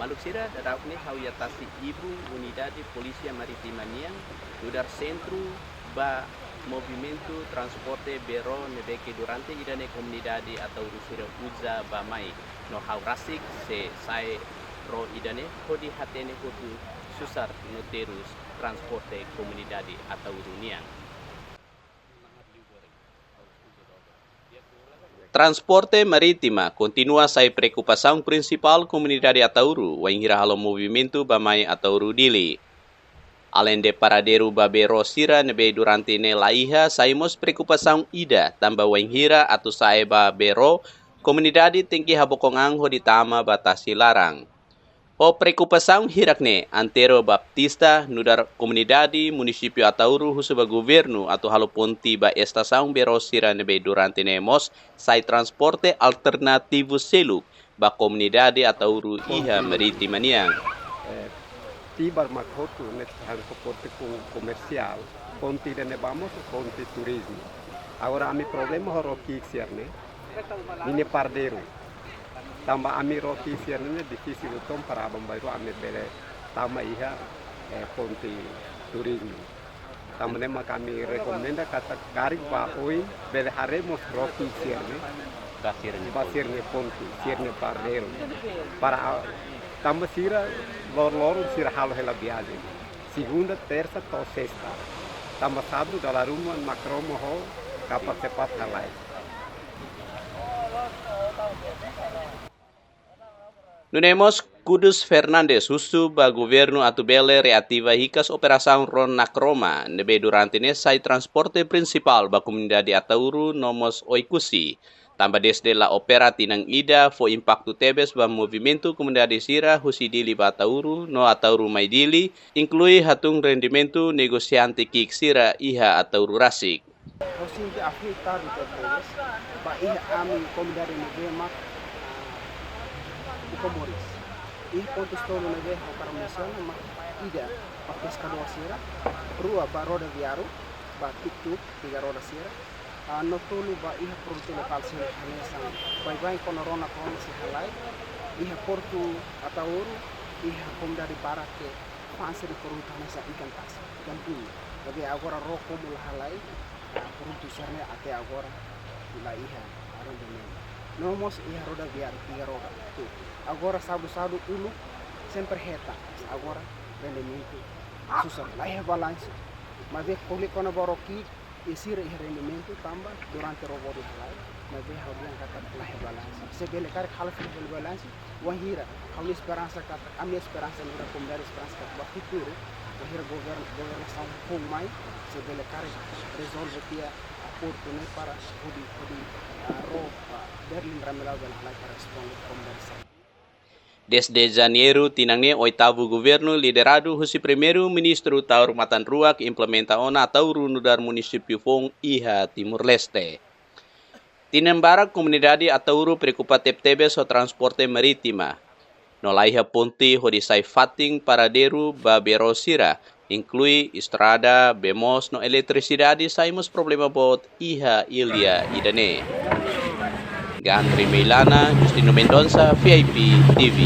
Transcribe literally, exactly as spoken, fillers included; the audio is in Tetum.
Maluk sira, dadauk ne'e ha'u iha tasi-ibun Unidade Polísia Marítima nian, nu'udar sentru ba movimentu transporte beró ne'ebé ke durante ida-ne'e komunidade Ataúru sira uza bá-mai. No ha'u rasik sei sa'e ró ida-ne'e hodi hatene hotu susar no terus transporte komunidade Ataúru nian. Transporte marítima kontinua sai preokupasaun prinsipál komunidade Ataúru, wainhira halo movimentu bá-mai Ataúru-Dili. Aleinde paradeiru ba beró sira ne'ebé durante ne'e la iha, sai mós preokupasaun ida, tanba wainhira atu sa'e ba beró, komunidade tenke habokon an hodi tama ba tasi laran. Ho preokupasaun hirak-ne'e, Antero Baptista, nu'udar komunidade munisípiu Ataúru, husu ba governu atu halo ponte ba estasaun beró sira ne'ebé durante ne'e mós sai transporte alternativu seluk ba komunidade Ataúru iha marítima nian. Eh, tibar mak hotu ne'e han ko ponte ko-, komersiál, ponte ida-ne'ebá mós ponte turizmu. Agora ami problema ho ró ki'ik sira-ne'e, ninia paradeiru. Tanba ami ró ki'ik sira-ne'e difisil uitoan para aban-bainrua ami bele tama iha, eh, ponte turizmu. Tanba ne'e mak ami rekomenda katak karik ba oin bele haree mós ró ki'ik sira-ne'e. Ba sira-nia ponte, sira-nia paradeiru. Para, ah, tanba sira lor-loron sira halo hela viajen. Segunda, tersa, to'o sesta. Tanba sábadu dala ruma makroma ho kapal sepat halai. Nune'e mós Kudus Fernandes husu ba governu atu bele reativa hikas operasaun ró nakroma, ne'ebé durante ne'e sai transporte prinsipál ba komunidade Ataúru no mós Oekusi. Tanba dezde la opera tinan ida fó impaktu tebes ba movimentu komunidade sira husi Dili ba Ataúru no Ataúru mai Dili, inklui hatún rendimentu negosiante ki'ik sira iha Ataúru rasik. Ha'u sente afetadu tebes, ba iha ami komunidade ne'ebé mak, ah, buka moris. Iha pontus tolu ne'ebé ha'u hakarak mensiona mak ida ba peskadór sira, rua ba rodoviáriu, ba tuk-tuk, tiga roda sira, ah, no tolu ba iha produtu lokál sira hanesan baibain kona ró nakroma sei halai, iha portu Ataúru, iha komunidade barak ke fa'an sira-nia produtu hanesan ikan tasi, ikan puli. Maibé agora ró komu la halai, ah, produtu sira-ne'e até agora la iha rendimentu. No mós iha rodoviáriu, tiga roda, tuk-tuk. Agora sábadu-sábadu uluk sempre hetan, agora rendimentu susar, la iha balansu. Maibé ko'alia kona-ba ró ki'ik, sira iha rendimentu tanba durante ró boot halai, maibé ha'u dehan katak la iha balansu. Se bele karik halo fila fali balansu, wainhira, ha'u-nia esperansa katak, ami-nia esperansa, nu'udar komunidade esperansa katak ba futuru, wainhira govern-, governasaun foun mai, se bele karik rezolve tiha, ah, portu ne'e para hodi, hodi, ah, ró, ah, Berlin Ramelau bele halai para responde komunidade sira. Dezde Janeiru tinan ne'e, oitavu governu lideradu husi Primeiru-Ministru Taur Matan Ruak implementa ona Ataúru nu'udar munisípiu foun iha Timor-Leste. Tinan barak komunidade Ataúru preokupa tebetebes ho transporte marítima. No la iha ponte hodi sai fatin paradeiru ba beró sira, inklui estrada, bee moos no eletrisidade sai mós problema boot iha ilha ida-ne'e. Gandri Meilana, Justino Mendonça, V I P T V.